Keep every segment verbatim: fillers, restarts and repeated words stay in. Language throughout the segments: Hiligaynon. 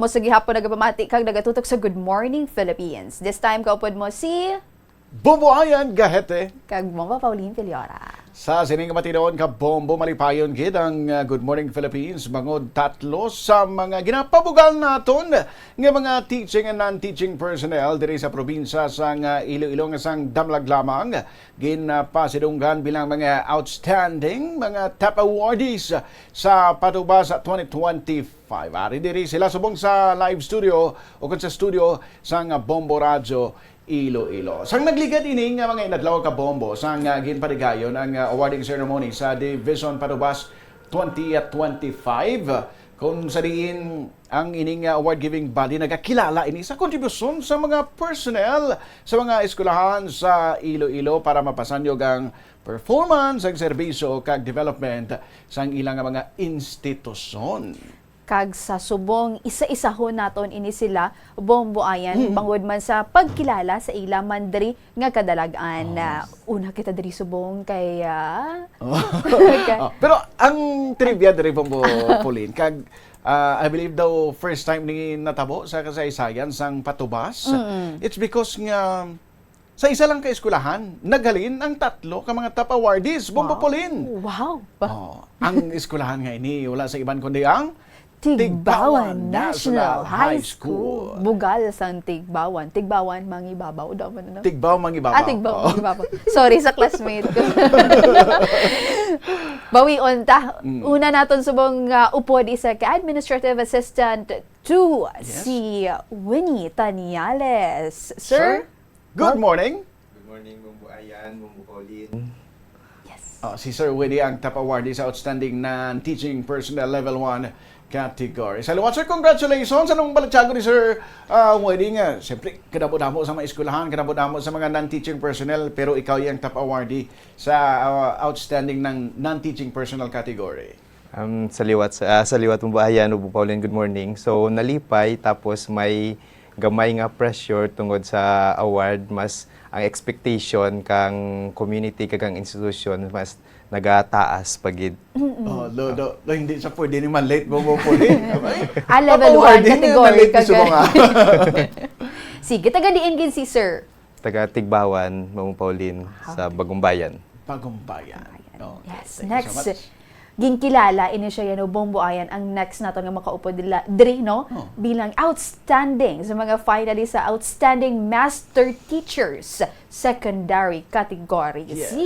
Mo sa gihapon nagapamati kag nagatutok sa Good Morning Philippines. This time, kaupod mo si Bombo Ayan Gahete. Kag Bombo Pauline Villora. Sa sining matinuon ka bombo, malipayon gid ang, ah, Good Morning Philippines bangod tatlo sa mga ginapabugal naton nga mga teaching and non-teaching personnel diri sa probinsya sang, ah, Iloilo nga sang damlag lamang ginapasidunggan bilang mga outstanding, mga top awardees sa Patubas twenty twenty-five. Ari diri sila subong sa live studio o kon sa studio sang Bombo Radyo Iloilo. Sang nagligad ini nga mga inadlaw ka Bombo, sang, ah, ginpaligayon ang, ah, awarding ceremony sa Division Patubas twenty twenty-five, kung sa diin ang ining, ah, award-giving body nagakilala ini sa kontribusyon sa mga personnel sa mga eskwelahan sa Iloilo para mapasanyog ang performance, ang serbisyo, kag development sang ilang nga mga institusyon. Kag sa subong, isa-isahon naton ini sila, Bombo Ayan, Mm. bangod man sa pagkilala sa ila man diri nga kadalag-an. Oh. Ah, una kita diri subong kay, ah, Oh. kay Oh, pero ang trivia diri, Bombo Pauline, kag, ah, I believe daw first time ni natabo sa kasaysayan sang Patubas. Mm. It's because nga sa isa lang ka eskwelahan, naghalin ang tatlo ka mga top awardees, Bombo Wow. Pauline. Wow. Oh, ang eskwelahan nga ini, wala sa iban kundi ang Tigbawan Tigbawan National National High High School. School. Bugal sang Tigbawan. Tigbawan, mangibabaw daw man, ano? Tigbaw, mangibabaw. Ah, Tigbaw, Oh. mangibabaw. Sorry sa classmate ko. Bawion ta. Mm. Una naton subong, ah, upod isa ka administrative assistant two, Yes. si Winnie Taniales. Sir? Sir? Good Good morning. Good morning, Bombo Ayan, Bombo Pauline. Yes. Ah, si Sir Winnie ang top awardee sa Outstanding Non-Teaching Personnel Level one category. Sa liwat, sir, congratulations. Anong balatyagon ni Sir, ah, Winnie nga, siyempre, kadamo-damo sa mga eskwelahan, kadamo-damo sa mga non-teaching personnel, pero ikaw yung top awardee sa, ah, Outstanding ng Non-Teaching Personnel category? Um, sa liwat, sa, ah, sa liwat, Bombo Ayan, Bombo Pauline, good morning. So, nalipay, tapos may gamay nga pressure tungod sa award, mas ang expectation kang community kag ang institution mas nagataas pa gid. Mm-mm. Oh, lo, lo, lo, hindi siya pwede ni man late, Bombo Pauline. Ah, level one Awarding na category man late ka, guys. Sige, taga diin gid si sir? Taga Tigbawan, Bombo Pauline, sa Okay. Bagumbayan. Bagumbayan. Bagumbayan. Okay, Yes. thank you so Next, much. ginkilala ini siya, yan, o, Bombo Ayan, ang next naton nga makaupod dila, diri, no? Oh. Bilang outstanding sa mga finalists sa Outstanding Master Teachers Secondary Category. Yes. Si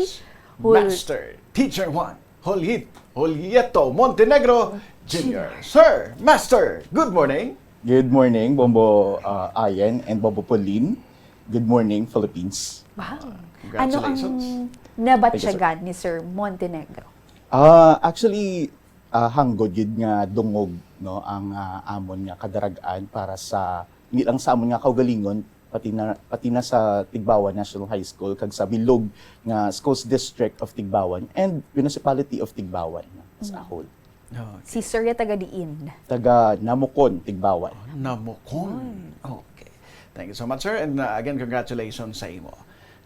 Hul- Master Teacher one, Juliet, Julieto Montenegro Junior. Junior. Sir, Master, good morning. Good morning, Bombo, uh, Ayan and Bombo Pauline. Good morning, Philippines. Wow. Ano ang Congratulations. nabatyagan Thank you, sir. ni Sir Montenegro? Ah, actually, ah, hanggod gid nga dungog, no, ang, ah, amon nga kadarag-an para sa, hindi lang sa amon nga kaugalingon, pati na, pati na sa Tigbawan National High School kag sa bilog nga Schools District of Tigbawan and Municipality of Tigbawan, no, as a Mm. whole. Okay. Si Sir ya taga diin? Taga Namukon, Tigbawan. Oh, Namukon. Ay. Okay. Thank you so much, sir. And, uh, again, congratulations sa imo.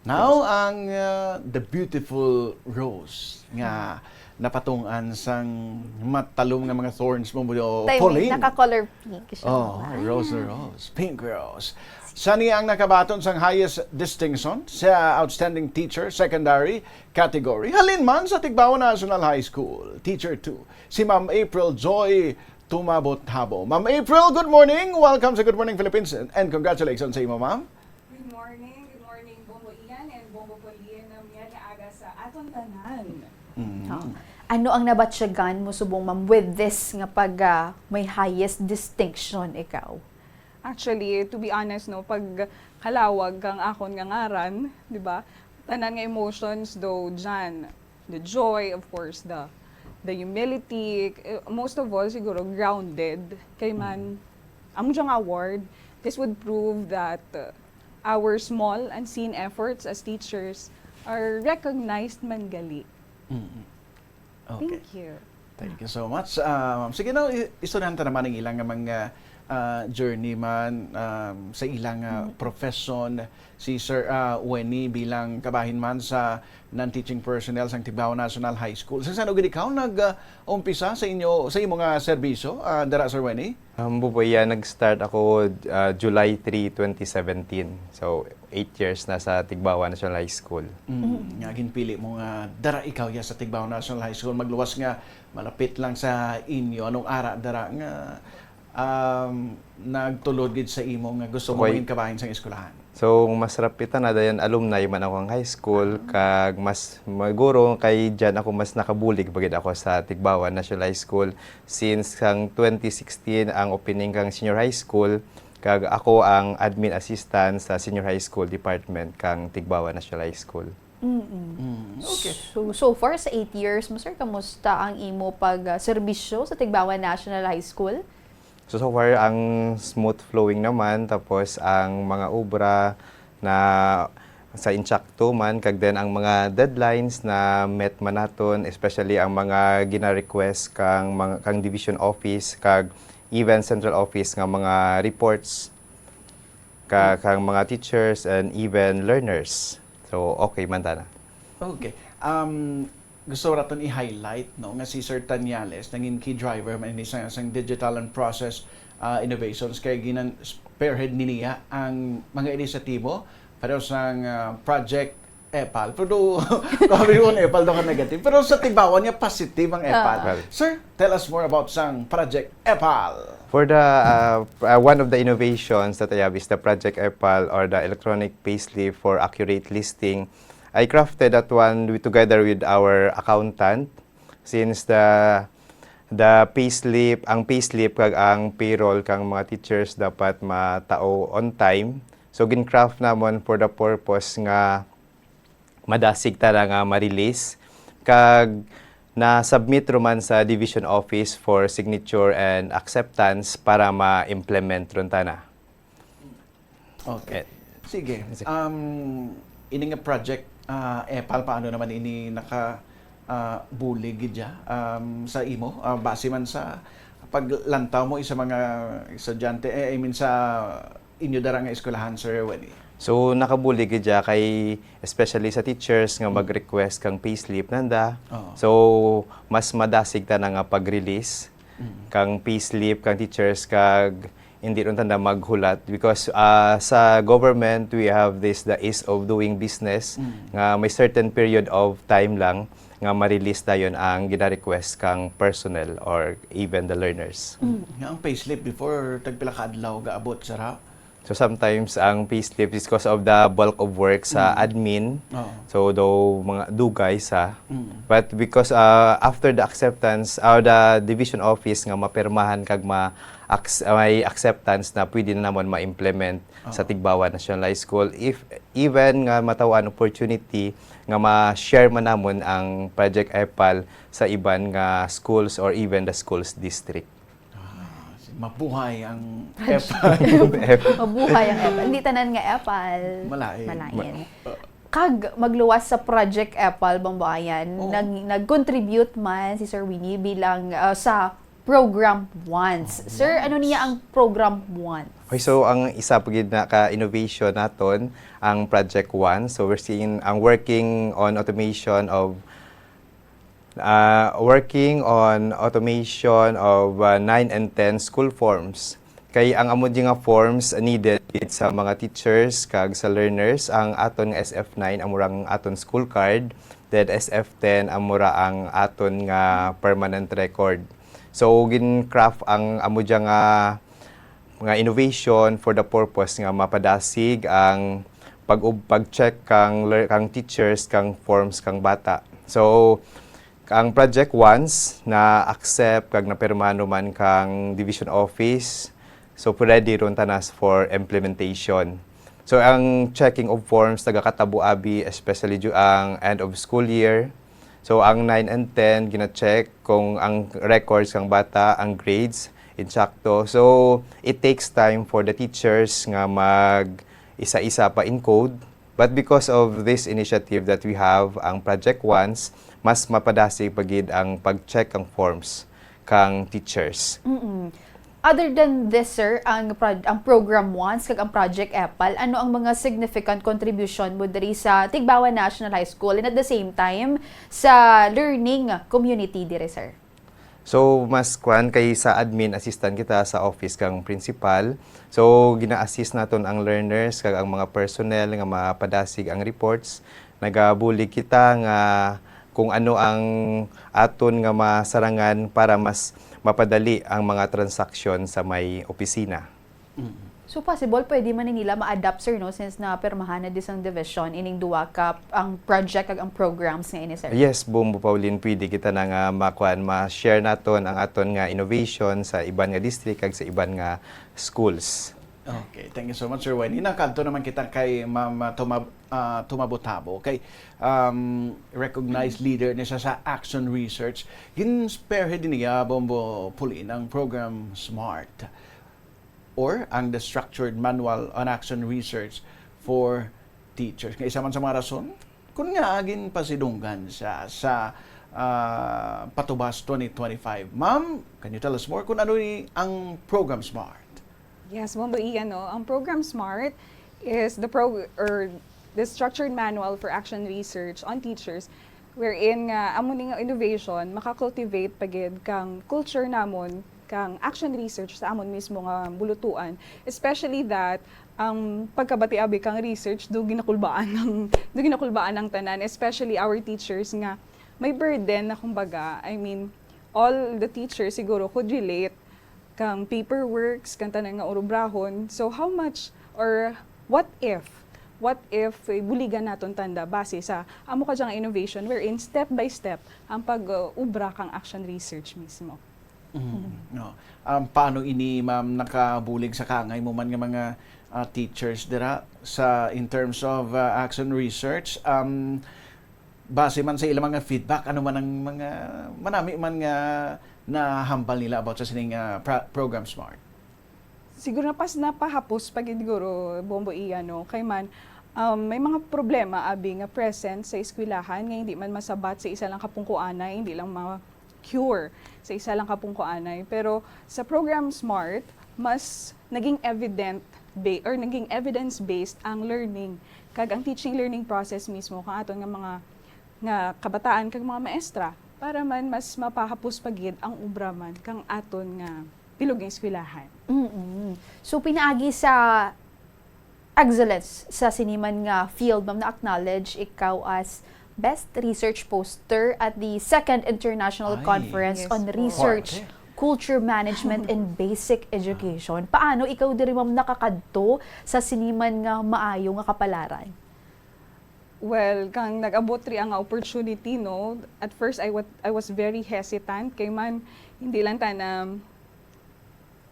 Now, Thank you, sir. ang, uh, the beautiful rose nga napatungan sang matalom nga mga thorns mo, Bombo Timing, Pauline. Naka-color pink siya. Oh, Wow. rose, rose. Pink rose. Siya ni ang nakabaton sang highest distinction sa Outstanding Teacher, Secondary category. Halin man sa Tigbawan National High School, Teacher two, si Ma'am April Joy Tumabot-Habo. Ma'am April, good morning. Welcome sa Good Morning Philippines and, and congratulations sa imo, ma'am. Good morning. Good morning, Bombo Ian and Bombo Pauline. Mayad nga aga sa aton tanan. Mm. Oh. Ano ang nabatyagan mo subong, ma'am, with this nga pag, ah, may highest distinction ikaw? Actually, to be honest, no, pag kalawag kang akon nga ngaran, di ba? Tanan nga emotions do dyan. The joy, of course, the, the humility, eh, most of all, siguro, grounded. Kay man, Mm. amo dyan nga award, this would prove that, uh, our small unseen efforts as teachers are recognized man gali. Mm. Okay. Thank you. Thank you so much. Ah, ma'am, sige na, i-, istoryahan ta naman ang ilang nga mga ah, journey man, um, sa ilang, ah, profession, si Sir, ah, Wenny bilang kabahin man sa non-teaching personnel sang Tigbao National High School. Sa saan gid ikaw nag, ah, umpisa sa inyo, sa imo nga serbisyo, ah, dara, Sir Wenny? Um, Buboy, yeah, nag-start ako, ah, July three, twenty seventeen. So, eight years na sa Tigbao National High School. Mm, nga ginpili mo nga dara ikaw ya sa Tigbao National High School, magluwas nga malapit lang sa inyo. Anong ara dara nga, um, nagtulod gid sa imo nga gusto mo Okay. maging kabahin sang eskwelahan? So, mas rapita na dayon alumni man ako ang high school, kag mas maguro kay dyan ako mas nakabulig pa gid ako sa Tigbao National High School since sang twenty sixteen ang opening kang senior high school, kag ako ang admin assistant sa senior high school department kang Tigbao National High School. Mm-mm. Mm, okay. So, so far sa eight years mo, sir, kamusta ang imo pag, ah, serbisyo sa Tigbao National High School? So, so far, ang smooth flowing naman, tapos ang mga obra na sa insakto man, kag then ang mga deadlines na met man naton, especially ang mga gina-request kang mga, kang division office, kag even central office nga mga reports ka, kang mga teachers and even learners. So, okay man tana. Okay. Um, gusto naton i-highlight, no, nga si Sir Tanyales nangin key driver man ini sa, sa digital and process, ah, innovations, kay ginan-spearhead ni niya ang mga inisyatibo pero sang, ah, Project Epal. Pero, kami mo Epal daw ka negative. Pero sa Tigbao niya, positive ang Epal. Ah. Sir, tell us more about sang Project Epal. For the, uh, uh, one of the innovations that I have is the Project Epal, or the electronic payslip for accurate listing. I crafted that one with, together with our accountant, since the, the payslip, ang payslip kag ang payroll kang mga teachers dapat matao on time. So, gin-craft namon for the purpose nga madasig tana nga ma-release, kag na-submit ro man sa division office for signature and acceptance para ma-implement ron tana. Okay. Eh, Sige. sige. Um, ini nga project, ah, Epal, paano naman ini naka, ah, bulig gid siya, um, sa imo? Ah, base man sa paglantaw mo sa mga estudyante, eh, I mean, sa inyo dara nga eskwelahan, Sir Wenny? So, nakabulig gid siya kay, especially sa teachers nga Mm. mag-request kang payslip nanda. Oo. So, mas madasig tana nga pag-release Mm. kang payslip kang teachers, kag hindi ron tanda maghulat because, ah, sa government, we have this, the ease of doing business, Mm. nga may certain period of time lang nga ma-release dayon ang gina-request kang personnel or even the learners. Mm. Nga ang payslip before, tagpila ka adlaw gaabot, sir, ha? So, sometimes ang payslip is because of the bulk of work sa Mm. admin. Oo. So, daw mga dugay sa. Mm. But because, ah, after the acceptance, ah, the division office nga mapirmahan kag ma-, acc-, may acceptance na pwede na namon ma-implement sa Oo. Tigbao National High School. If, even nga mataw-an opportunity nga ma-share man namon ang Project Epal sa iban nga schools or even the schools district. Ah, si-, mabuhay ang Epal. Epal. Mabuhay ang Epal. Hindi tanan nga Epal. Malain. Malain. Ma- Kag magluwas sa Project Epal, Bambayan, Oo. nag-, nag-contribute man si Sir Winnie bilang, ah, sa Program Once. Ah, Sir, ano Once. niya ang Program Once? Okay, so ang isa pa gid na ka innovation naton ang Project Once. So we're seeing ang working on automation of, uh, working on automation of, uh, nine and ten school forms. Kay ang amo di nga forms needed gid sa mga teachers kag sa learners, ang aton nga S F nine amo ra ang aton school card, then S F ten amo ra ang aton nga permanent record. So, gin-craft ang amo dya nga, nga innovation for the purpose nga mapadasig ang pag-, pag-check kang lear-, kang teachers, kang forms, kang bata. So, ang project once na-accept kag napirmahan man kang division office, so ready ron tanas for implementation. So, ang checking of forms nagakatabo abi, especially du-, ang end of school year. So, ang nine and ten, gina-check kung ang records kang bata, ang grades, insakto. So, it takes time for the teachers nga mag isa-isa pa encode. But because of this initiative that we have, ang Project Once, mas mapadasig pa gid ang pag-check ang forms kang teachers. Mm-mm. Other than this, sir, ang proj-, ang Program Once kag ang Project Epal, ano ang mga significant contribution mo diri sa Tigbawan National High School and at the same time sa learning community diri, sir? So, mas kwan kay sa admin assistant kita sa office kang principal. So, gina-assist naton ang learners kag ang mga personnel nga mapadasig ang reports. Nagabulig kita nga kung ano ang aton nga masarangan para mas mapadali ang mga transaksyon sa may opisina. Mm. So, possible, pwede man ni nila ma-adapt, sir, no? Since na pirmahan na di sang division, ining duwa ka, ang project kag ang programs nga ini, sir. Yes, Bombo Pauline, pwede kita na nga makuan, ma-share naton ang aton nga innovation sa iban nga district kag sa iban nga schools. Okay, thank you so much, Sir Wayne. Nakadto naman kita kay Ma'am, ah, Tumab-, ah, Tumabutabo. Okay, um, recognized leader ni siya sa Action Research. Gin-spearhead niya, Bombo Pauline, ang program SMART or ang The Structured Manual on Action Research for Teachers. Nga isa man sa mga rason kung ngaa ginpasidunggan siya sa, ah, Patubas twenty twenty-five. Ma'am, can you tell us more kung ano ni ang Program SMART? Yes, Bombo Ian, no? Ang Program SMART is the pro-, or the Structured Manual for Action Research on Teachers, wherein nga amo ning innovation maka-cultivate pa gid kang culture namon kang action research sa amon mismo nga bulutuan, especially that ang pagkabati abi kang research do ginakulbaan ng do ginakulbaan ng tanan, especially our teachers nga may burden na, kumbaga, I mean, all the teachers siguro could relate kang paperworks, kang tanan nga urubrahon. So, how much or what if, what if, eh, buligan naton tanda base sa amo ka dyan nga innovation wherein step by step ang pag-ubra kang action research mismo? Mm, no. Um, paano ini, ma'am, nakabulig sa kaangay mo man nga mga, ah, teachers dira sa, in terms of, ah, action research? Um, base man sa ilang mga feedback, ano man ang mga manami man nga nahambal nila about sa sining, ah, pra-, program SMART? Siguro napas-, napahapos pa gid, guro, Bombo Ian, no? Kay man, um, may mga problema abi nga present sa eskwelahan nga hindi man masabat sa isa lang ka pungko-anay, hindi lang ma-cure sa isa lang ka pungko-anay. Pero sa program SMART, mas naging evident ba-, or naging evidence-based ang learning kag ang teaching learning process mismo kang aton nga mga, nga kabataan kag mga maestra, para man mas mapahapos pa gid ang obra man kang aton nga bilog nga eskwelahan. Mm-mm. So, pinaagi sa excellence sa sini man nga field, ma'am, na-acknowledge ikaw as Best Research Poster at the Second International Ay. Conference Yes on po. Research, Parte. Culture Management in Basic Education. Paano ikaw diri, ma'am, nakakadto sa sini man nga maayo nga kapalaran? Well, kang nag-abot ri ang opportunity, no, at first I wa-, I was very hesitant kay man hindi lang ta na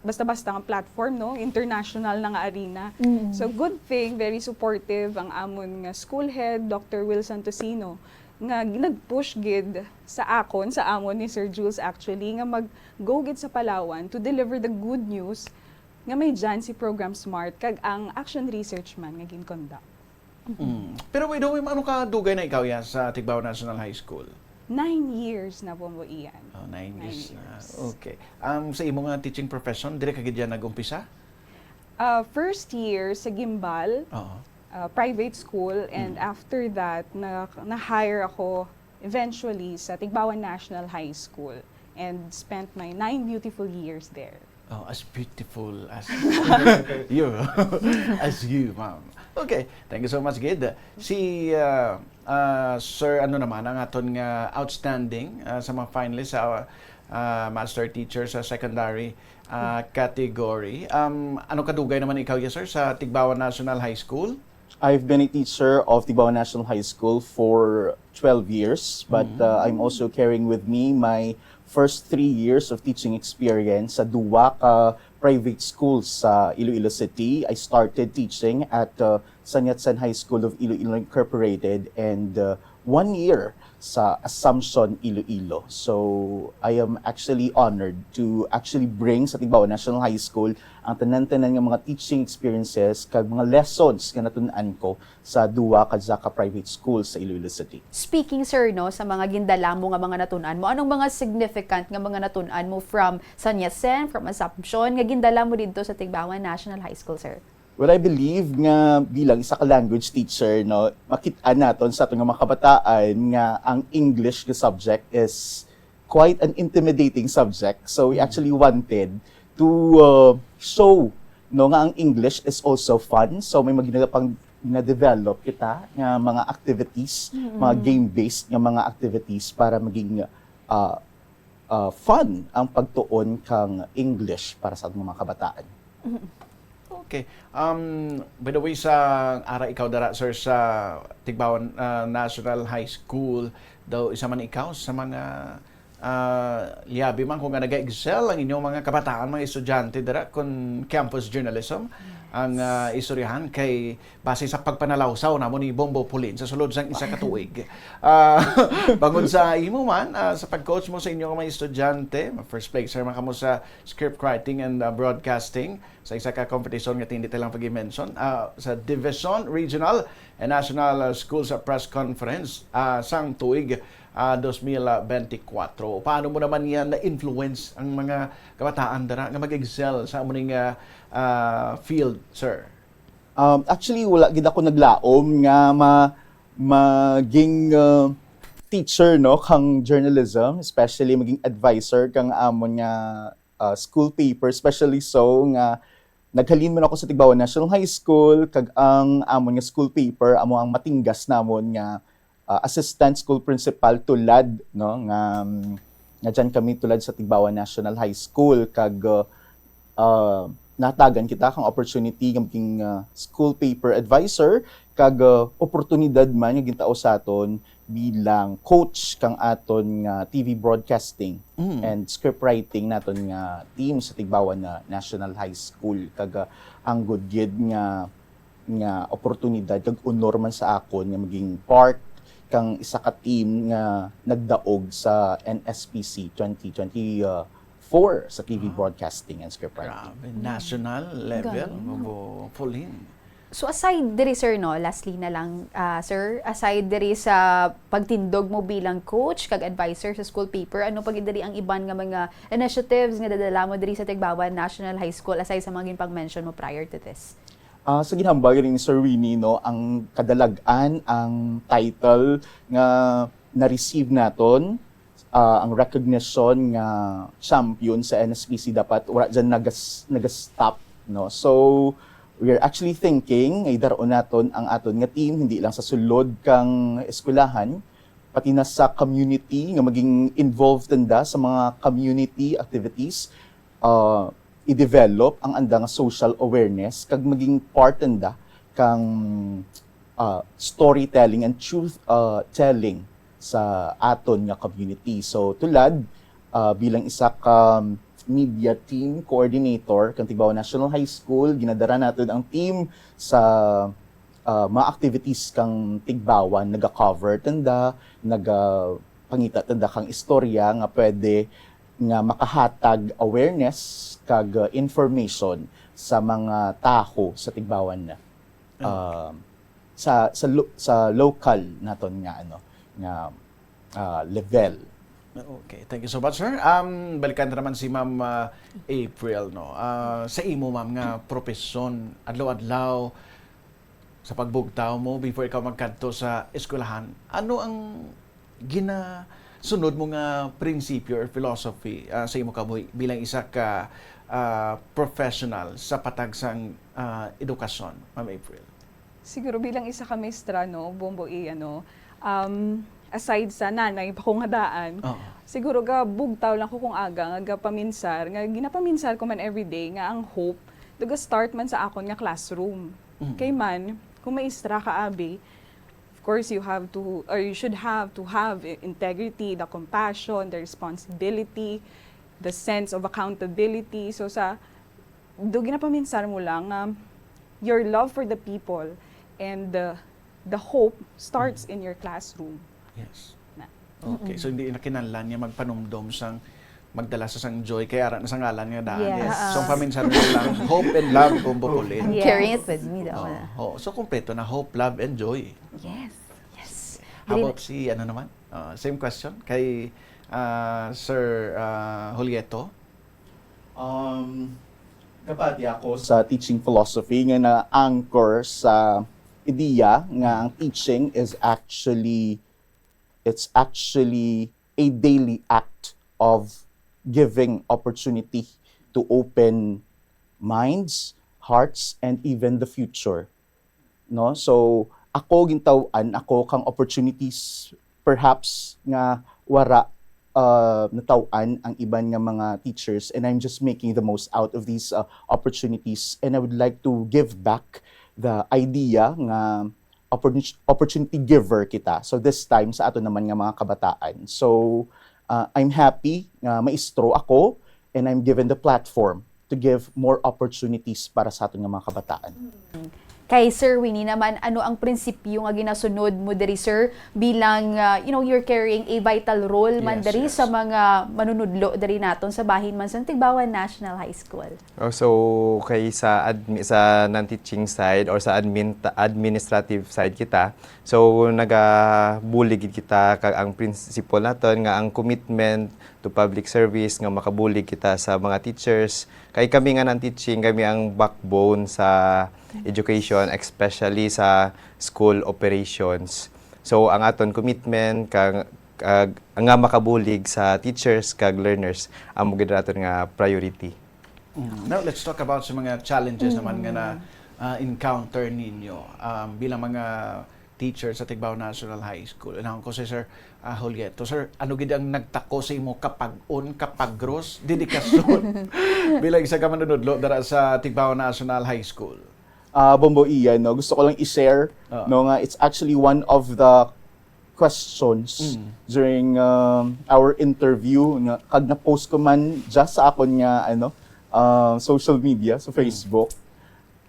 basta-basta nga platform, no, international na nga arena. Mm. So, good thing, very supportive ang amon nga school head, Doctor Wilson Tocino, nga nag-push gid sa akon, sa amon ni Sir Jules actually, nga mag-go gid sa Palawan to deliver the good news nga may dyan si Program SMART kag ang action research man nga gin-conduct. Mm. Pero by the way, ano ka dugay na ikaw ya sa Tigbao National High School? Nine years na po mo iyan. Oh, nine Nine years na. years. Okay. Um, sa imo nga teaching profession, dire ka gid yan nag-umpisa? Ah, first year sa Gimbal, Oo. ah, private school, and Mm. after that, na, na-hire ako eventually sa Tigbawan National High School and spent my nine beautiful years there. Oh, as beautiful as you. As you, ma'am. Okay, thank you so much, gid. Si, ah, ah, Sir, ano naman, ang aton nga outstanding, ah, sa mga finalists sa, ah, master teacher sa secondary, ah, category. Um, ano kadugay naman ikaw, yes, sir, sa Tigbawan National High School? I've been a teacher of Tigbao National High School for twelve years, but, Mm. uh, I'm also carrying with me my first three years of teaching experience sa duwa ka private schools sa Iloilo City. I started teaching at, uh, San Yat-sen High School of Iloilo Incorporated and, uh, one year sa Assumption, Iloilo. So, I am actually honored to actually bring sa Tigbao National High School ang tanan-tanan nga mga teaching experiences kag mga lessons nga natun-an ko sa duwa ka Zaka private school sa Iloilo City. Speaking, sir, no, sa mga gindala mo nga mga natun-an mo, anong mga significant nga mga natun-an mo from San Jacinto, from Assumption, nga gindala mo didto sa Tigbao National High School, sir? Well, I believe nga bilang isa ka language teacher, no, makit-an naton sa aton nga mga kabataan nga ang English nga subject is quite an intimidating subject. So we Mm. actually wanted to, uh, show, no, nga ang English is also fun. So may mga gina-, pang na-develop kita nga mga activities, Mm. mga game-based nga mga activities para maging, uh, uh, fun ang pagtuon kang English para sa aton mga kabataan. Mm. Okay. Um, by the way, sa ara ikaw dara, sir, sa Tigbao, uh, National High School, daw isa man ikaw sa mga, uh, liabi man kung nga nag-excel ang inyong mga kabataan, mga estudyante dara, kun campus journalism ang, uh, istoryahan kay base sa pagpanalawsaw namo ni Bombo Pulin sa sulod sang isa ka tuig. Ah, bangod sa imo man, ah, sa pag-coach mo sa inyong mga estudyante, first placer man kamo sa script writing and, ah, broadcasting sa isa ka competition nga hindi ta lang pag-mention, ah, sa Division Regional and National, ah, Schools, ah, Press Conference, ah, sang tuig, ah, dos mil benti kwatro. Paano mo naman niya na-influence ang mga kabataan dara nga mag-excel sa amo ning, ah, ah, field, sir? Um, actually, wala gid ako naglaom nga ma-, maging, uh, teacher, no, kang journalism, especially maging advisor kang amon nga, uh, school paper, especially so nga naghalin man ako sa Tigbao National High School, kag ang amon nga school paper amo ang matinggas namon nga ah, assistant school principal tulad, no, nga, mm, nga dyan kami tulad sa Tigbao National High School, kag, ah, ah, nahatagan kita kang opportunity nga maging, ah, school paper advisor, kag, ah, oportunidad man nga gintao sa aton bilang coach kang aton nga T V broadcasting Mm. and script writing naton nga team sa Tigbao na National High School. Kag, ah, ang good gid nga nga oportunidad kag honor man sa akon nga maging part kang isa ka team nga nagdaog sa N S P C twenty twenty-four sa T V Ah. broadcasting and script writing. Grabe, national level, Galing, no? Bobo Pauline. So, aside diri, sir, no, lastly na lang, ah, sir, aside diri sa pagtindog mo bilang coach kag advisor sa school paper, ano pa gid diri ang iban nga mga initiatives nga nadala mo diri sa Tigbao National High School aside sa mga ginpag-mention mo prior to this? Ah, sa ginhambal gani ni Sir Winnie, no, ang kadalag-an, ang title nga na-receive naton, ah, ang recognition nga champion sa N S P C, dapat wala dyan nagas-, nag-stop, no? So, we are actually thinking nga idaron naton ang aton nga team, hindi lang sa sulod kang eskwelahan, pati na sa community, nga maging involved tanda sa mga community activities, ah, i-develop ang anda nga social awareness kag maging part nda kang, ah, storytelling and truth, ah, telling sa aton nga community. So, tulad, ah, bilang isa ka media team coordinator kang Tigbao National High School, ginadara naton ang team sa, ah, mga activities kang Tigbao, naga-cover tanda, nagapangita tanda kang istorya nga pwede nga makahatag awareness kag, uh, information sa mga tawo sa Tigbao na, Okay. um, sa, sa lo-, sa local naton nga, ano, nga, ah, level. Okay, thank you so much, sir. Um, balikan na naman si Ma'am, ah, April, no. Ah, sa imo, ma'am, nga profesyon, adlaw-adlaw, sa pagbugtaw mo before ikaw magkadto sa eskwelahan, ano ang ginasunod mo nga prinsipyo or philosophy, ah, sa imo kabuhi bilang isa ka, ah, professional sa patag sang, ah, edukasyon, Ma'am April? Siguro bilang isa ka maestra, no, Bombo, eh, ano, um, aside sa nanay pa ko nga daan, Oo. siguro gabugtaw lang ko kung aga nga gapaminsar, nga ginapaminsar ko man everyday nga ang hope do ga-start man sa akon nga classroom. Mm. Kay man, kung maestra ka, abi, of course, you have to, or you should have to have i-, integrity, the compassion, the responsibility, the sense of accountability. So, sa, do ginapaminsar mo lang nga your love for the people and the, the hope starts Mm. in your classroom. Yes. Na- Okay, Mm-mm. So hindi na kinahanglan niya magpanumdom sang magdala sa sang joy kay ara na sa ngalan nga daan. Yes. So paminsan mo lang, hope and love, Bombo Colin. Yes. Carrying it with me daw. Oh, oh. So kompleto na, hope, love, and joy. Yes. Yes. How Dili- about si, ano naman? Uh, same question kay uh, Sir uh, Julieto. Um, kapati ako sa teaching philosophy nga na-anchor sa ideya nga ang teaching is actually, it's actually a daily act of giving opportunity to open minds, hearts, and even the future. No? So, ako gintaw-an ako kang opportunities perhaps nga wara uh, nataw-an ang iban nga mga teachers, and I'm just making the most out of these uh, opportunities, and I would like to give back the idea nga opportun- opportunity giver kita. So this time sa ato naman nga mga kabataan. So uh, I'm happy nga maestro ako and I'm given the platform to give more opportunities para sa aton nga mga kabataan. Kay Sir Winnie naman, ano ang prinsipyo nga ginasunod mo diri, sir, bilang, uh, you know, you're carrying a vital role man Yes, diri yes. sa mga manunudlo diri naton sa bahin man sa Tigbauan National High School? Oh, so kay sa admi, sa non-teaching side or sa admin, administrative side kita, so nagabulig gid kita kag ang principle naton nga ang commitment to public service nga makabulig kita sa mga teachers. Kay kami nga non-teaching, kami ang backbone sa education, especially sa school operations. So ang aton commitment kag, kag nga makabulig sa teachers kag learners amo gid naton nga priority. Mm. Now, let's talk about sa mga challenges naman nga na uh, encounter ninyo um, bilang mga teacher sa Tigbao National High School. Inahon ko si Sir uh, Julieto. Sir, ano gid ang nagtako sa imo kapag-on, kapagros, dedikasyon bilang isa ka manunudlo dara sa Tigbao National High School? Ah, Bombo Ian, no, gusto ko lang i-share Ah. No, nga it's actually one of the questions Mm. during um, our interview nga kag na-post ko man just sa akon nga ano uh, social media sa Facebook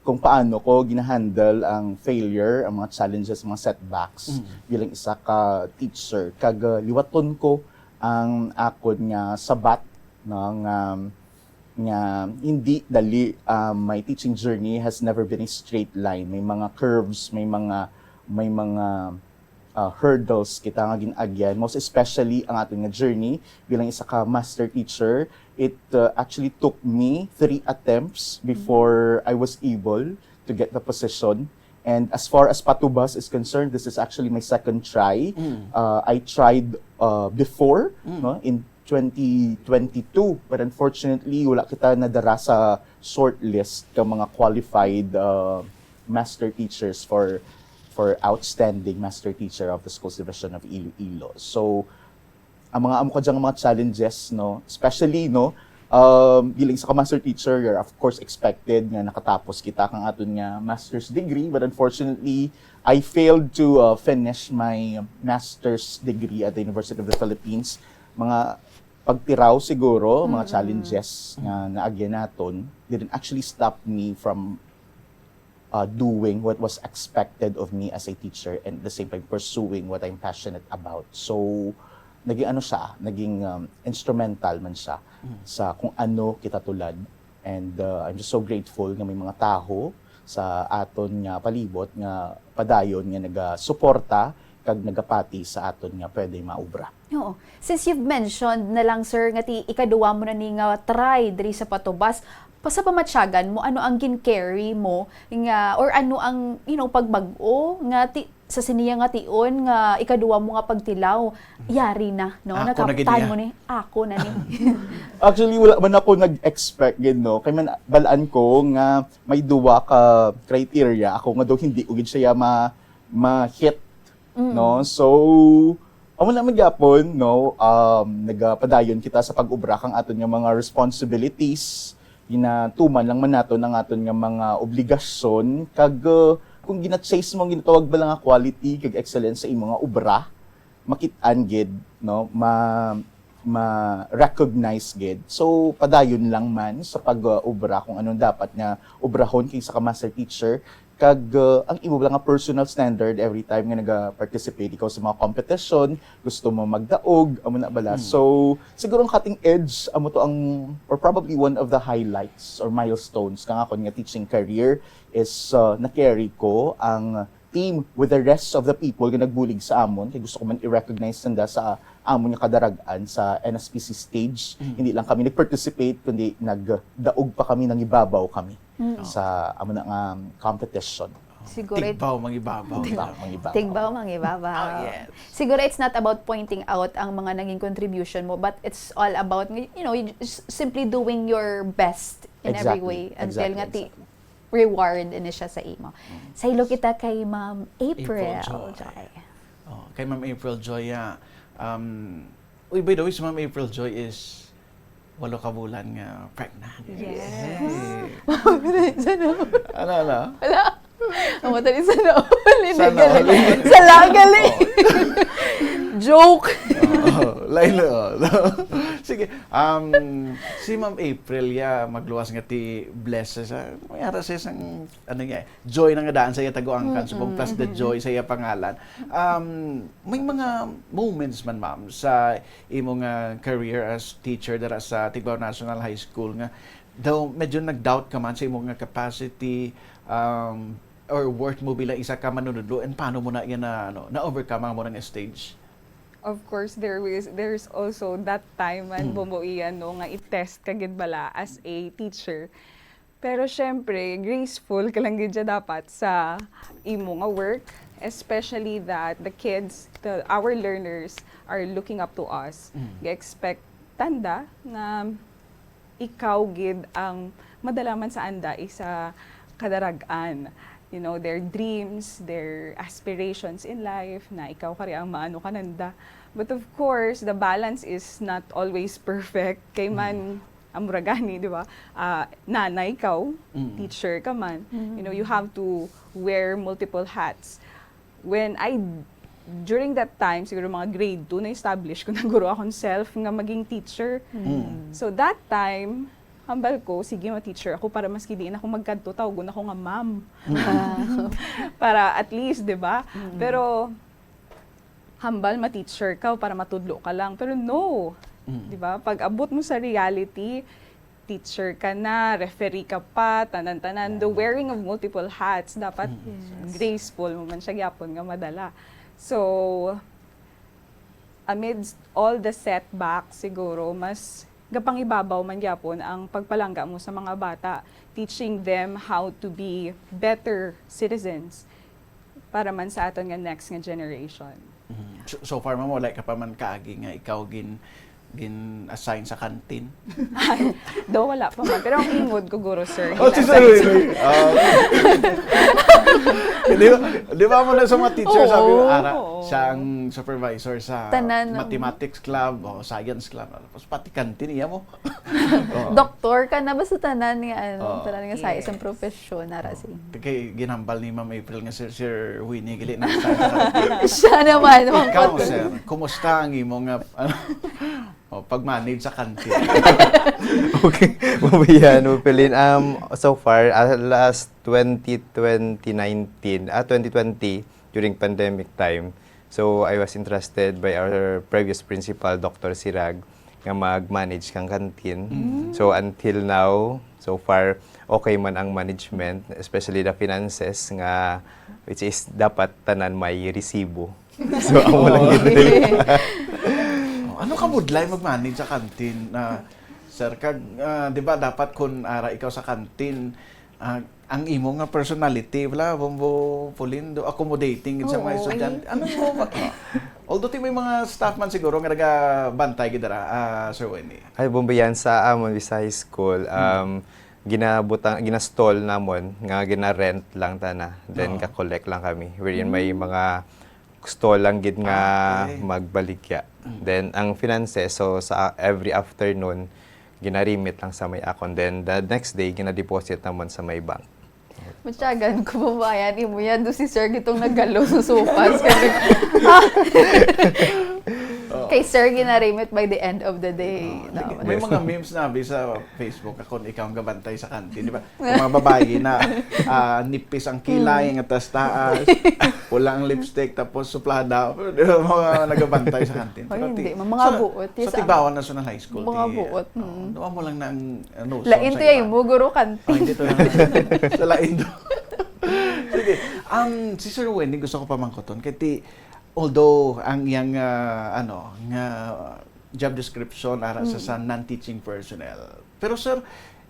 kung paano ko ginahandle ang failure, ang mga challenges, mga setbacks Mm. bilang isa ka teacher kag uh, liwaton ko ang akon nga sabat no, nga nga hindi dali um, my teaching journey has never been a straight line. May mga curves, may mga may mga uh, hurdles kita nga gin-agyan, most especially ang aton nga journey bilang isa ka master teacher. It uh, actually took me three attempts before I was able to get the position. And as far as Patubas is concerned, this is actually my second try. Mm. Uh, I tried uh, before Mm. no, in twenty twenty-two, but unfortunately, wala kita nadara sa shortlist ka mga qualified uh, master teachers for for outstanding master teacher of the Schools Division of Iloilo. So, ang mga amo ka dyan mga challenges, no, especially no, um, bilang sa ka master teacher, you're of course expected nga nakatapos kita kang aton nga master's degree, but unfortunately, I failed to uh, finish my master's degree at the University of the Philippines. Mga pagtiraw siguro, mga Mm-mm. challenges nga naagyan naton didn't actually stop me from uh, doing what was expected of me as a teacher and at the same time pursuing what I'm passionate about. So, naging ano siya, naging um, instrumental man siya Mm. sa kung ano kita tulad. And uh, I'm just so grateful nga may mga taho sa aton nga palibot nga padayon nga nagasuporta kag nagapati sa aton nga pwede maubra. Oo. Since you've mentioned na lang, sir, nga ti ikaduwa mo na ni nga try diri sa Patubas, pa- sa pamatyagan mo, ano ang gin-carry mo nga, or ano ang, you know, pagbag-o nga ti, sa siniya nga tion nga ikaduwa mo nga pagtilaw, yari na, no? Ako na gid Nakaptan niya. mo ni, ako na ni. Actually, wala man ako nag-expect gid, no? Kay man, balaan ko nga may duwa ka criteria ako nga daw hindi ko gid siya ma, ma-hit, Mm. no? So, amo na man gyapon, no? Um, nagapadayon kita sa pag-ubra kang aton nga mga responsibilities, ginatuman lang man naton ang aton nga mga obligasyon, kag uh, kung gina-chase mo ang ginatawag ba nga quality kag excellence sa imo nga obra, makit-an gid, no? Ma, ma-recognize gid. So, padayon lang man sa pag-obra kung anong dapat nga obrahon kay sa ka master teacher. Kag, uh, ang imo lang nga personal standard every time nga naga-participate ikaw sa mga competition, gusto mo magdaog, amo na bala. Mm. So, siguro ang cutting edge, amo to ang, or probably one of the highlights or milestones kang akon nga teaching career is, uh, na-carry ko ang team with the rest of the people nga nagbulig sa amon. Kay gusto ko man i-recognize nanda sa amon nga kadarag-an sa N S P C stage. Mm. Hindi lang kami nag-participate, kundi nagdaog pa kami, nangibabaw kami Mm. sa amo na nga competition. Siguro it- Tigbaw mangibabaw. Tigbaw mangibabaw. Tigbaw mangibabaw. Oh, yes. Siguro it's not about pointing out ang mga naging contribution mo, but it's all about, you know, you just simply doing your best in every Exactly. way until Exactly, nga ti-, exactly. reward ini siya sa imo. Mm. Saylo kita kay Ma'am April April Joy. Joy. Oh, kay Ma'am April Joy, ah, um, uy, by the way, si Ma'am April Joy is walo ka bulan nga pregnant. Yes. Hey. Ano, ano? Wala. Ang mata ni sana all. Hindi, Sana galing. all. Sala, galing. Oh. Joke. Oh, lain na, oh. Sige, um, si Ma'am April, ya, magluwas nga ti bless sa, may ara siya sang, ano niya, eh, joy na nga daan sa iya tago angkan, Mm, subong plus the mm, joy mm. sa iya pangalan. Um, may mga moments man, ma'am, sa imo nga career as teacher dira sa Tigbao National High School nga daw medyo nag-doubt ka man sa imo nga capacity, um, or worth mo bilang isa ka manunudlo, and paano mo na yan na, ano, na-overcome ang mo nga stage? Of course, there is, there's also that time man, Mm. Bombo Ian, no, nga i-test ka gid bala as a teacher. Pero syempre, graceful ka lang gid siya dapat sa imo nga work, especially that the kids, the, our learners are looking up to us. Mm. Ga-expect tanda nga ikaw gid ang madala man sa anda isa kadarag-an. You know, their dreams, their aspirations in life, na ikaw kari ang maano kananda. But of course, the balance is not always perfect. Kay man, Mm. ang mura gani, di ba? Ah, nanay ka, Mm. teacher ka man. Mm. You know, you have to wear multiple hats. When I, during that time, siguro mga grade two, na-establish ko na guro akong self nga maging teacher. Mm. So that time, hambal ko, sige, ma-teacher ako para maski diin ako magkadto, tawgon ako nga ma'am. Mm. Para at least, di ba? Mm. Pero, hambal ma-teacher ka para matudlo ka lang. Pero no. Mm. Di ba? Pag abot mo sa reality, teacher ka na, referee ka pa, tanan-tanan. The Wow. wearing of multiple hats, dapat Mm. Yes. graceful mo man siya gyapon nga madala. So, amidst all the setbacks, siguro, mas gapangibabaw man gyapon ang pagpalangga mo sa mga bata, teaching them how to be better citizens para man sa aton nga next nga generation. Mhm. So, so far, ma'am, wala ka pa man kaagi nga ikaw gin-, gin-assign sa canteen? Ay, do, wala pa man. Pero ang ingod ko, guro, sir, Oh, gin-assign sorry, sa sorry. Ah. Di ba, di ba mo na sa mga teacher, sabi mo, Oo, "Ara, oo. siya ang supervisor sa Tanan. mathematics club o science club." Tapos pati canteen, iya mo. Oo. Doktor ka na, basta tanan nga, ano, Oo. tanan nga sa Yes. isang profesyon, nara Oh. sing. Kay ginhambal ni Ma'am April nga si Sir Winnie gali na sa Siya naman, Ma'am Ikaw, April. sir, kumusta ang imo nga, ano, oh, pag-manage sa canteen? Okay. Mabuyan, Mapilin. Um, so far, ah, last twenty twenty nineteen, ah, twenty twenty, during pandemic time, so I was entrusted by our previous principal, Doctor Sirag, nga mag-manage kang canteen. Mm. So, until now, so far, okay man ang management, especially the finances, nga, which is dapat tanan may resibo. So, amo lang yun. Oh, ano ka budlay mag-manage sa canteen na, sir? Kag, ah, di ba dapat kung ara ikaw sa canteen, ah, ang imo nga personality, wala, Bombo Pulindo, accommodating gid sa mga Oo, estudyante. eh. Ano mo ba? Although ti may mga staff man siguro nga nagabantay gid dira, ah, Sir Winnie. Ay, Bombo, yan sa amon, sa high school, Hmm. um, ginabutang, ginastall namon, nga gina-rent lang tana. Then, Oo. ga-collect lang kami. Wherein may Hmm. mga stall lang gid nga Ah, okay. magbaligya. Mm. Then, ang finances, so, sa every afternoon, gina-remit lang sa may akon. Then, the next day, gina-deposit namon sa may bank. Matyagan ko, babayan, imo yan, do si Sir gitong nagalo sa sopas. Oo. Kay Sir ginarimit by the end of the day. Oo, No? May mga memes na abi sa Facebook, ako ikaw ang gabantay sa kantin, di ba? Yung mga babae na ah, nipis ang kilay, ang taas-taas, pula ang lipstick, tapos suplada. Di ba, mga nagabantay sa kantin. Oy, Pero hindi. ti- Mga sa, buot, sa yes, Tibawan ah. National High School. Mga ti- buot, Oo, mm. Duwa mo lang na ang ano, Lain sa to yung iba. mo, guro kantin. Oh, hindi to lang. Sa lain to. Sige. Um, si Sir Wendy, gusto ko pamangkoton. Kaya ti, although ang iyang, ah, ano, nga job description ara sa, sa non-teaching personnel. Pero sir,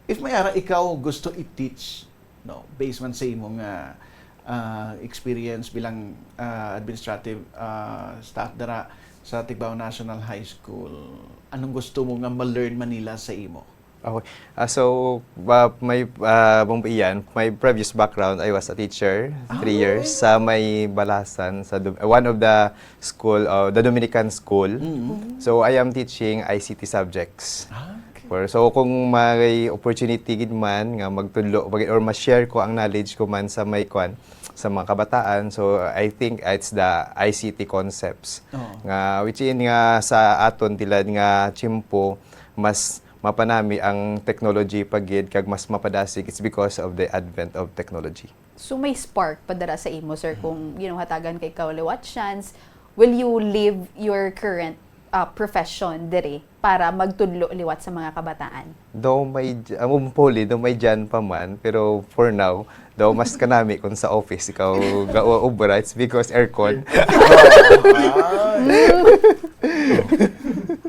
if may ara ikaw gusto i-teach, no, based man sa imong ah, ah, experience bilang ah, administrative ah, staff dara sa Tigbao National High School, anong gusto mo nga ma-learn man nila sa imo? Okay. Ah, so, uh, my, uh, Bumbuian, my previous background, I was a teacher, three Ah, years, sa may Balasan, sa Dom- one of the school, uh, the Dominican school. Mm. So, I am teaching I C T subjects. Ah, okay. For, so, kung may opportunity gid man nga magtudlo pag- or ma-share ko ang knowledge ko man sa may kwan, sa mga kabataan, so I think it's the I C T concepts Oo. nga which in nga sa aton tilad nga tiyempo mas mapanami ang technology pa gid kag mas mapadasig. It's because of the advent of technology. So may spark pa dara sa imo, sir, kung ginhatagan kay ikaw liwat chance, will you leave your current uh, profession diri para magtudlo liwat sa mga kabataan? Daw may, j- um, hopefully, daw may dyan pa man, pero for now, daw mas kanami kung sa office ikaw gawa obra, it's because aircon.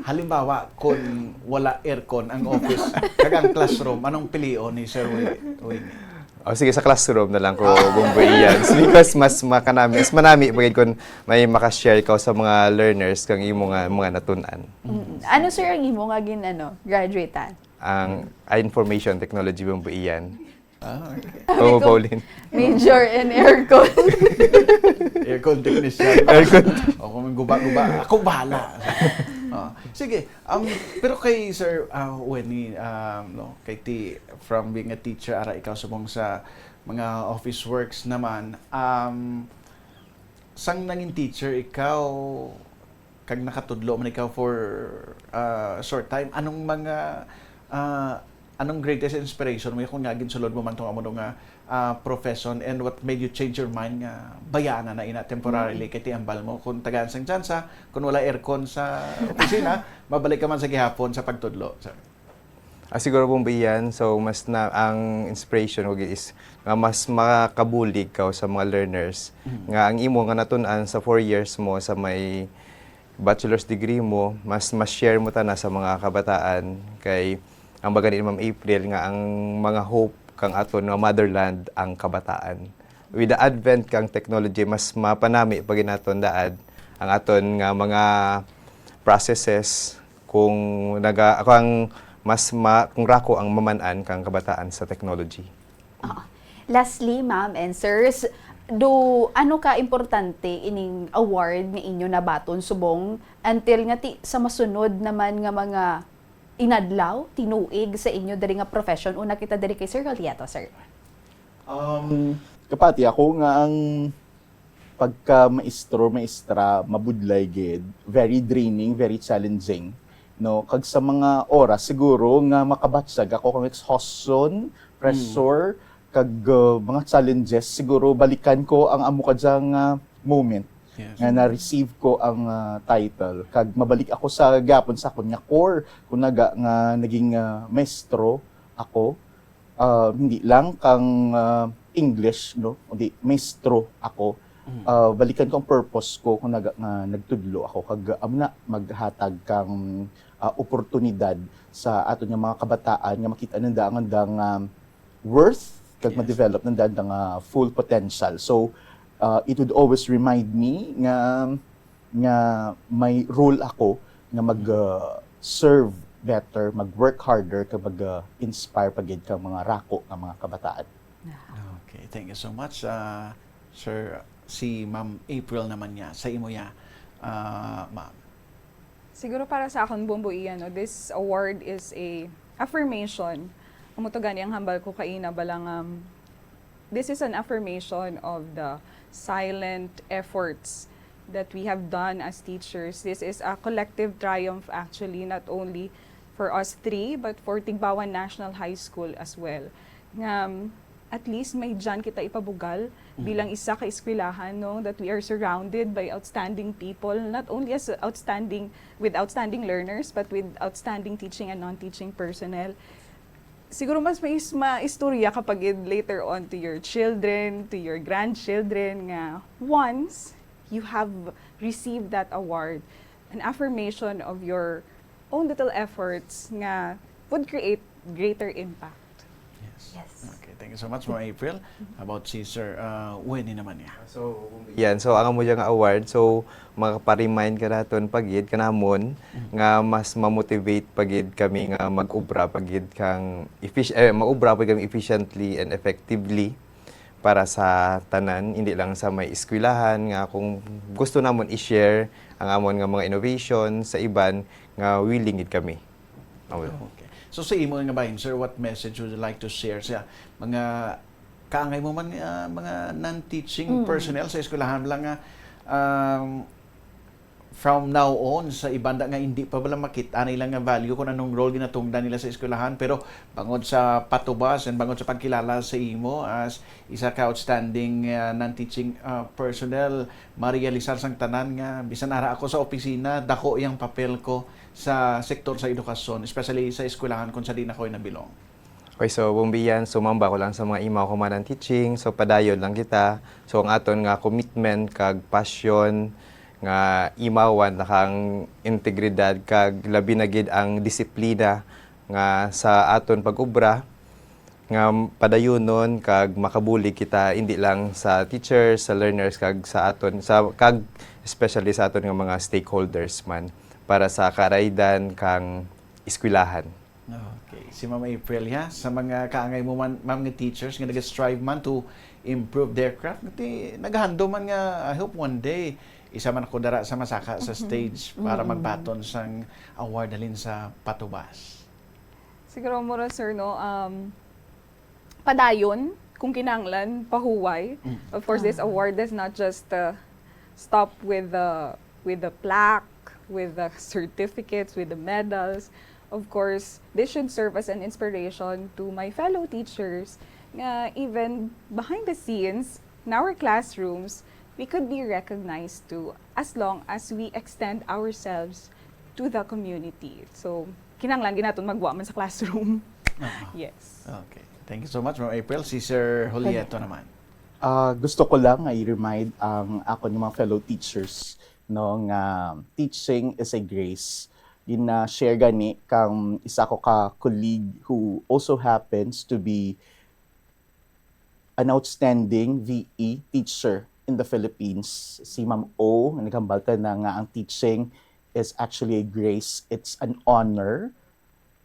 Halimbawa, kung wala aircon ang office, kag ang classroom, anong pilion ni Sir Wi- Winnie? O sige, sa classroom na lang ko bumbuiyan. Because mas makanami, mas manami bagay kung may makashare ka sa mga learners kang imo nga mga natunan. Mm. Ano, sir, ang imo nga gin ano, graduatean? Ang ah, information technology bumbuiyan. Ah, okay. Oo, ko, Pauline. Major in aircon. Aircon technician. Aircon. O kung may guba-guba, ako bahala. Ah, sige, um, pero kay Sir uh, Wenny, um, no, kay ti, from being a teacher, ara ikaw subong sa mga office works naman, um, sang nangin teacher ikaw, kag nakatudlo man ikaw for uh, short time, anong mga, uh, anong greatest inspiration mo kung nga ginsulod mo man tong amo nga uh, profession, and what made you change your mind nga bayaan na ina temporarily kay ti ambal mo kung tagaan sang tsansa, kung wala aircon sa opisina, mabalik ka man sa gihapon sa pagtudlo, sir? Ah, siguro bumbuiyan, so mas na ang inspiration ko is nga mas makabulig ka sa mga learners nga ang imo nga natun-an sa four years mo sa may bachelor's degree mo, mas mas share mo tana sa mga kabataan kay ang baga ni Ma'am April nga ang mga hope kang aton nga motherland ang kabataan. With the advent kang technology, mas mapanami pa ginaton daad ang aton nga mga processes kung naga kung mas ma, kung rako ang maman-an kang kabataan sa technology. Ah. Lastly, ma'am and sirs, do ano ka importante ining award nga inyo nabaton subong until nga ti, sa masunod naman nga mga inadlaw, tinuig sa inyo diri nga profession? Una kita diri kay Sir Rolieto, sir. Um, kapati ako nga ang pagka maestro, maestra, mabudlay gid, very draining, very challenging, no? Kag sa mga oras siguro nga makabatyag ako kang exhaustion, pressure, kag uh, mga challenges, siguro balikan ko ang amo kadya nga moment Yes. nga na-receive ko ang uh, title, kag mabalik ako sa gapon sa akon nga core, kunaga nga naging uh, maestro ako, uh, hindi lang kang uh, English, no, kundi maestro ako. Uh, balikan ko ang purpose ko kung naga, nga nagtudlo ako, kag uh, amo na maghatag kang uh, oportunidad sa aton nga mga kabataan nga makita nanda ang andang um, worth kag Yes. ma-develop nanda ang uh, full potential. So uh, it would always remind me nga nga may role ako nga mag uh, serve better, mag-work harder, kag mag uh, inspire pa gid kang mga rako nga mga kabataan. Okay, thank you so much, uh, Sir. Si Ma'am April naman niya, sa imo ya, uh, Ma'am. Siguro para sa akon, Bumbuian, no, this award is a affirmation. Amo to gani ang hambal ko kaina, bala nga, um, this is an affirmation of the silent efforts that we have done as teachers. This is a collective triumph, actually, not only for us three, but for Tigbauan National High School as well. Nga, um, at least may dyan kita ipabugal bilang isa ka eskwelahan, no, that we are surrounded by outstanding people, not only as outstanding, with outstanding learners, but with outstanding teaching and non-teaching personnel. Siguro mas mais-, maistorya ka pa gid later on to your children, to your grandchildren, nga once you have received that award, an affirmation of your own little efforts nga would create greater impact. Yes. Yes. Okay, thank you so much, Ma'am April. About si Sir uh, Wenny naman niya. So, yan. So, ang amo dyan nga award, so, makapa-remind ka naton pa gid kanamon nga mas ma-motivate pa gid kami nga mag-obra pa gid kang effic- eh, mag-obra pa gid kami efficiently and effectively para sa tanan, hindi lang sa may eskwelahan, nga kung gusto namon i-share ang amon nga mga innovation sa iban, nga willing gid kami. Awil. Okay. So sa imo nga bahin, sir, what message would you like to share sa mga kaangay mo man nga mga non-teaching Mm. personnel sa eskwelahan lang nga um, from now on sa iban da nga hindi pa bala makita nila nga value kung anong role ginatungdan nila sa eskwelahan, pero bangod sa patubas and bangod sa pagkilala sa imo as isa ka outstanding uh, non-teaching uh, personnel, ma-realisar sang tanan nga bisan ara ako sa opisina, dako yang papel ko sa sektor sa edukasyon, especially sa eskwelahan kung sa diin ako nabilong. Okay, so Bumbiyan, sumamba ko lang sa mga imaw ko man ang teaching. So padayon lang kita. So ang aton nga commitment kag passion nga imawan na kang integridad kag labi na gid ang disiplina nga sa aton pag-obra nga padayunon kag makabulig kita hindi lang sa teachers, sa learners kag sa aton sa kag especially sa aton nga mga stakeholders man para sa karaydan kang eskwelahan. Okay. Si Ma'am April, ha? Sa mga kaangay mo man, ma'am nga teachers nga nag-strive man to improve their craft, nagti, nagahando man nga, I hope one day, isa man ako dara sa masaka sa stage para magbaton sang award halin sa patubas. Siguro mura, sir, no, um, padayon, kung kinahanglan, pahuway. Of course, this award does not just uh, stop with the with the plaque, with the certificates, with the medals. Of course, this should serve as an inspiration to my fellow teachers nga even behind the scenes, in our classrooms, we could be recognized too as long as we extend ourselves to the community. So, kinahanglan gid naton magwa man sa classroom. Yes. Okay. Thank you so much, Ma'am April. Si Sir Julieto naman. Ah, gusto ko lang nga i-remind ang akon nga mga fellow teachers, no, nga teaching is a grace. Gina-share gani kang isa ko ka colleague who also happens to be an outstanding V E teacher in the Philippines, si Ma'am O, nga naghambalta na nga ang teaching is actually a grace. It's an honor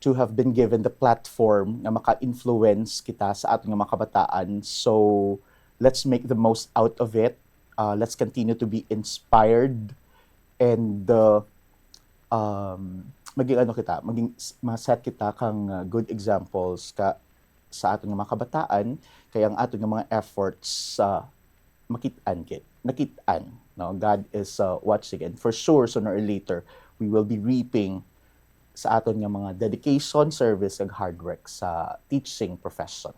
to have been given the platform nga maka-influence kita sa aton nga mga kabataan. So, let's make the most out of it. Uh, let's continue to be inspired and uh, um, maging ano kita, maging s- ma-set kita kang uh, good examples ka sa aton nga mga kabataan, kay ang aton nga mga efforts sa makit-an kit, nakit-an, no? God is uh, watching, and for sure, sooner or later, we will be reaping sa aton nga mga dedication, service, ug hard work sa teaching profession.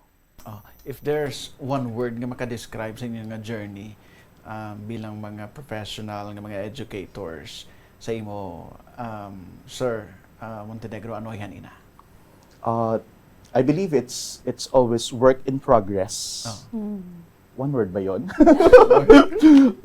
Oh, if there's one word nga maka-describe sa inyo nga journey um, bilang mga professional, nga mga educators, sa imo, um, Sir uh, Montenegro, ano yan ina? Uh, I believe it's it's always work in progress. Oh. One word ba yon?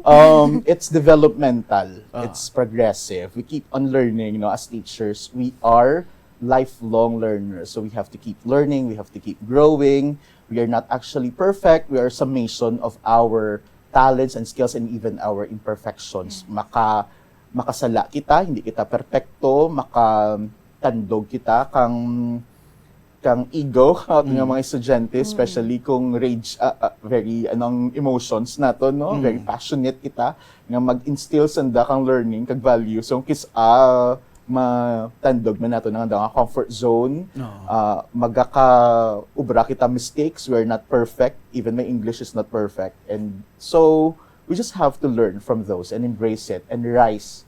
Um, it's developmental. Ah. It's progressive. We keep on learning, you know, as teachers. We are lifelong learners. So we have to keep learning, we have to keep growing. We are not actually perfect. We are a summation of our talents and skills and even our imperfections. Maka makasala kita, hindi kita perpekto, makatandog kita kang kang ego out nga mga estudyante, especially kung rage, ah, ah, very, anong emotions nato, no? Very passionate kita, nga mag-instill sanda kang learning, kag value. So, kis ah, matandog man nato ang nga comfort zone. Oo. Ah, magaka-ubra kita mistakes. We're not perfect. Even my English is not perfect. And so, We just have to learn from those and embrace it and rise,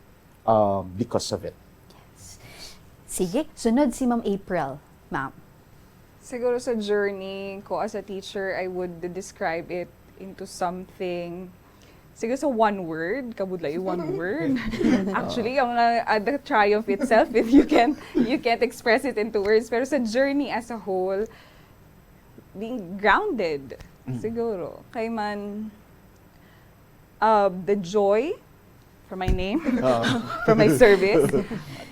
um, because of it. Sige, sunod si Ma'am April. Ma'am. Siguro sa journey ko as a teacher, I would describe it into something, siguro sa one word, kabudlay one word. Actually, ang uh, uh, the triumph itself, if you can you can't express it into words, pero sa journey as a whole, being grounded, siguro. Kay man, uh, the joy for my name, for my service,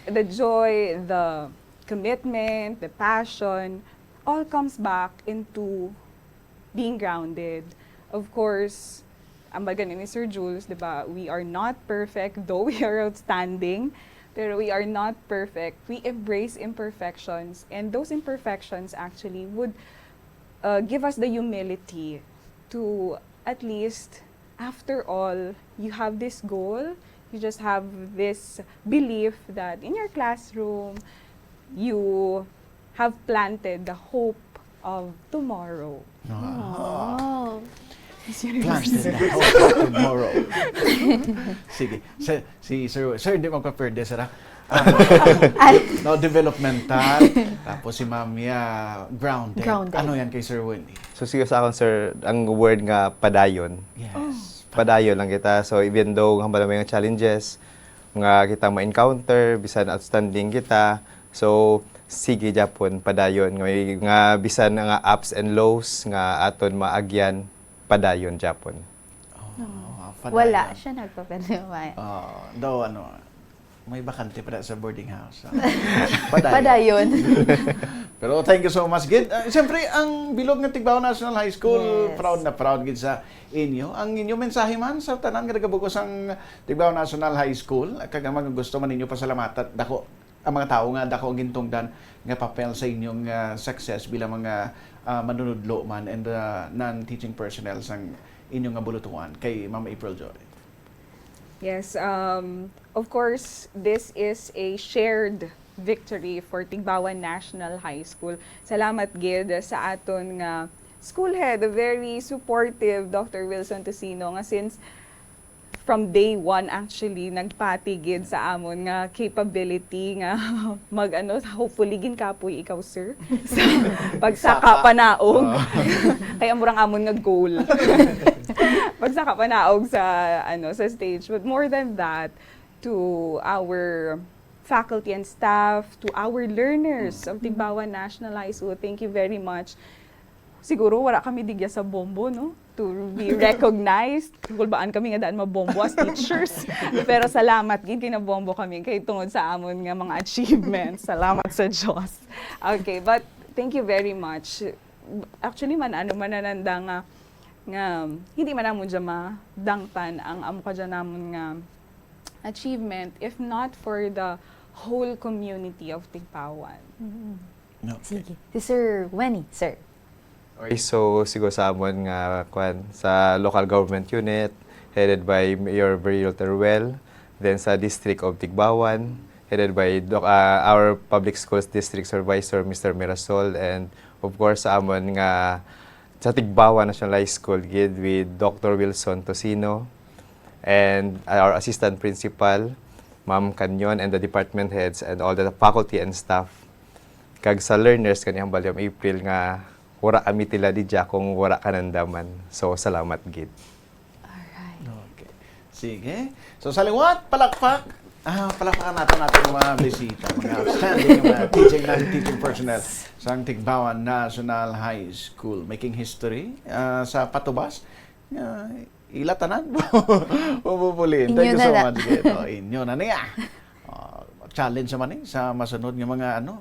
the joy, the commitment, the passion, all comes back into being grounded. Of course, ang baga ni Mister Jules, di ba, we are not perfect, though we are outstanding, pero we are not perfect. We embrace imperfections, and those imperfections actually would uh, give us the humility to at least, after all, you have this goal, you just have this belief that in your classroom, you have planted the hope of tomorrow. Ah, Oh. planted the hope of tomorrow. Sige. Sir, si Sir, Sir, di magpa-perde, sir, ha? Ah, no, developmental. Tapos si Ma'am, yeah, grounded. Grounded. Ano yan kay Sir Winnie? So, sige sa akon, sir, ang word nga padayon. Yes. Padayon lang kita. So, even though hambal may mga challenges nga kita ma-encounter, bisan outstanding kita, so, sige gyapon padayon. Nga, may- nga bisan nga ups and lows nga aton maagyan, padayon gyapon. Oh, Wala padayon. Siya nagpapadayon. Oh, daw ano, may bakante pa sa boarding house. Ah, Padayon. Pero thank you so much, gid. Ah, siyempre, ang bilog nga Tigbao National High School, Yes. Proud na proud gid sa inyo. Ang inyo mensahe man sa tanan nga nagabugos ang Tigbao National High School, kag ang mga gusto man ninyo pasalamatan, dako ang mga tawo nga dako ang gintungdan nga papel sa inyong ah, success bilang mga ah, manunudlo man and ah, non-teaching personnel sang inyong nga bulutuan kay Ma'am April Joy. Yes, um, of course, this is a shared victory for Tigbawan National High School. Salamat gid sa aton nga school head, very supportive, Doctor Wilson Tocino, nga since from day one actually nagpati gid sa amon nga capability nga mag ano, hopefully ginkapoy ikaw, sir, sa pagsaka panaog. Kaya murang amon nga goal. Pagsaka panaog sa ano, sa stage. But more than that, to our faculty and staff, to our learners of Tigbawan National High School, thank you very much. Siguro wala kami digya sa Bombo, no? To be recognized. Kulbaan kami nga daan mabombo as teachers. Pero salamat gid kay nabombo kami kay tungod sa amon nga mga achievements. Salamat sa Diyos. Okay, but thank you very much. Actually man, ano man nananda nga, nga hindi man namon dyan madangtan ang amo ka dyan namon nga achievement if not for the whole community of Tigpawan. Okay. Sige. Si Sir Wenny, sir. Okay, so siguro sa amon nga kwan, sa local government unit headed by Mayor Virgil Teruel, then sa District of Tigbawan headed by Doc, ah, our Public Schools District Supervisor Mister Mirasol, and of course sa amon nga sa Tigbawan National High School gid with Doctor Wilson Tocino and our assistant principal, Ma'am Canyon, and the department heads and all the faculty and staff. Kag sa learners kani ang Balyam April nga wala kami tila didya kung wala ka nandaman. So, salamat gid. Alright. Okay. Sige. So, sa liwat, palakpak. Ah, palakpakan natin natin mga bisita, mga outstanding mga teaching, non-teaching personnel sa Tigbawan National High School. Making history ah, sa patubas. Ah, ila tanan. Pupupulin. Thank Inyo you na so na. Much, Gito. Inyo na niya. Ah, challenge naman eh, sa masunod nga mga ano,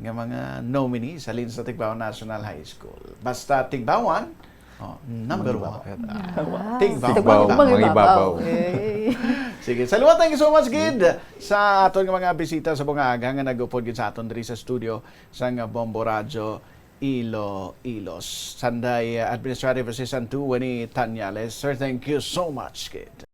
nga mga nominee sa Linsa Tigbawan National High School. Basta Tigbawan, oh, number one. Ah, Tigbawan, Tigbawan, mangibabaw. mangibabaw. Okay. Sige, salamat, thank you so much, Gid, sa aton nga mga bisita sa mga aga nga nag-upod gid sa aton diri sa studio sa nga Bombo Radyo Iloilo. Sanday uh, Administrative Assistant two, Winnie Tañales. Sir, thank you so much, Gid.